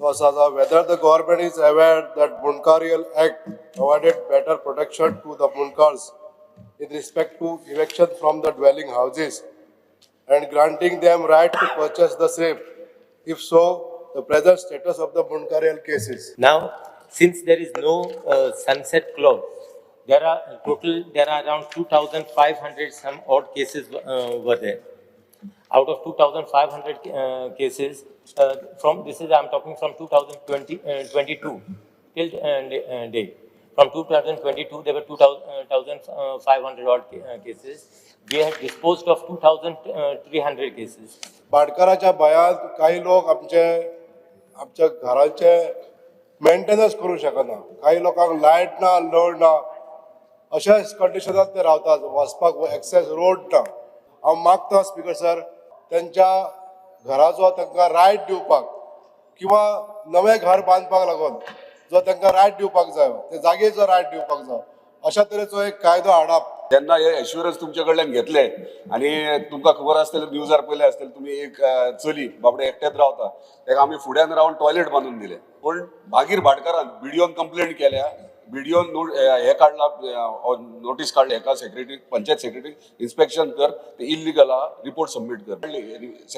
तो आसा whether the government is aware that Mundkarial Act provided better protection to the Mundkars in respect to eviction from the dwelling houses and granting them right to purchase the same. If so, the present status of the Mundkarial cases. Now, since there is no sunset clause, there are total, there are around 2,500 some odd cases were there. Out of 2,500 cases, from this is I am talking from 2020, 22 till date. From 2022, there were 2,500 odd cases. We have disposed of 2,300 cases. भाटकाराच्या भंयान काही लोक आमचे आमच्या घराचे maintenance करूंक शकना. काही लोकांक लायट ना, नळ ना, अशाच कंडिशनात ते रावतात. वचपाक एक्सेस रोड ना. हांव मागता स्पिकर सर, तेंच्या घराचो तांकां रायट दिवपाक किंवा नवें घर बांदपाक लागून जो तांकां रायट दिवपाक जाय, ते जागेचो रायट दिवपाक जाय, अशा तरेचो एक कायदो हाडप. तेन्ना हे एश्युरन्स तुमचे कडल्यान घेतले आनी तुमकां खबर आसतलें, न्यूजार पयलें आसतलें तुमी, एक चली बाबडे एकटेच रावता, ताका आमी फुड्यान रावन टॉयलेट बांदून दिलें. पूण मागीर भाटकारान बीडीओन कंप्लेंट केल्या, बीडीओन हे काडला, नोटीस काडली हेका सेक्रेटरी, पंचायत सेक्रेटरी, इन्स्पेक्शन कर, ते इल्लिगल आहा, रिपोर्ट सबमीट कर.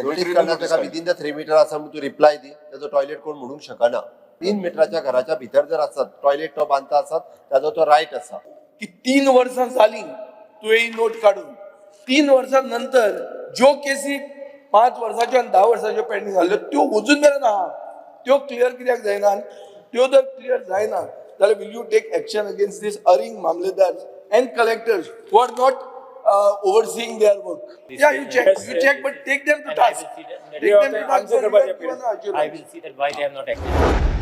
नोटीस काडला ताका विदीन the 3 metre आसा म्हणून तूं रिप्लाय दी. ताजो टॉयलेट कोण म्हणूंक शकना. 3 मिटराच्या घराच्या भितर जर आसत, टॉयलेट तो बांदता आसत, ताजो तो रायट आसा. की 3 वर्सां जालीं तुवें ही नोट काडून. 3 वर्सां नंतर ज्यो केसी 5 वर्साच्यो आनी 10 वर्साच्यो पेंडींग जाल्ल्यो, त्यो अजून मेरेन आहा. त्यो क्लियर कित्याक जायना? त्यो जर क्लियर जायना जाल्यार will you take action against this erring mamlatdar and collectors who are not overseeing their work? Yeah, you check, you check, but take them to And I will task. see that- Take them to task. Answer करपाचें. I will see that why they have not acted.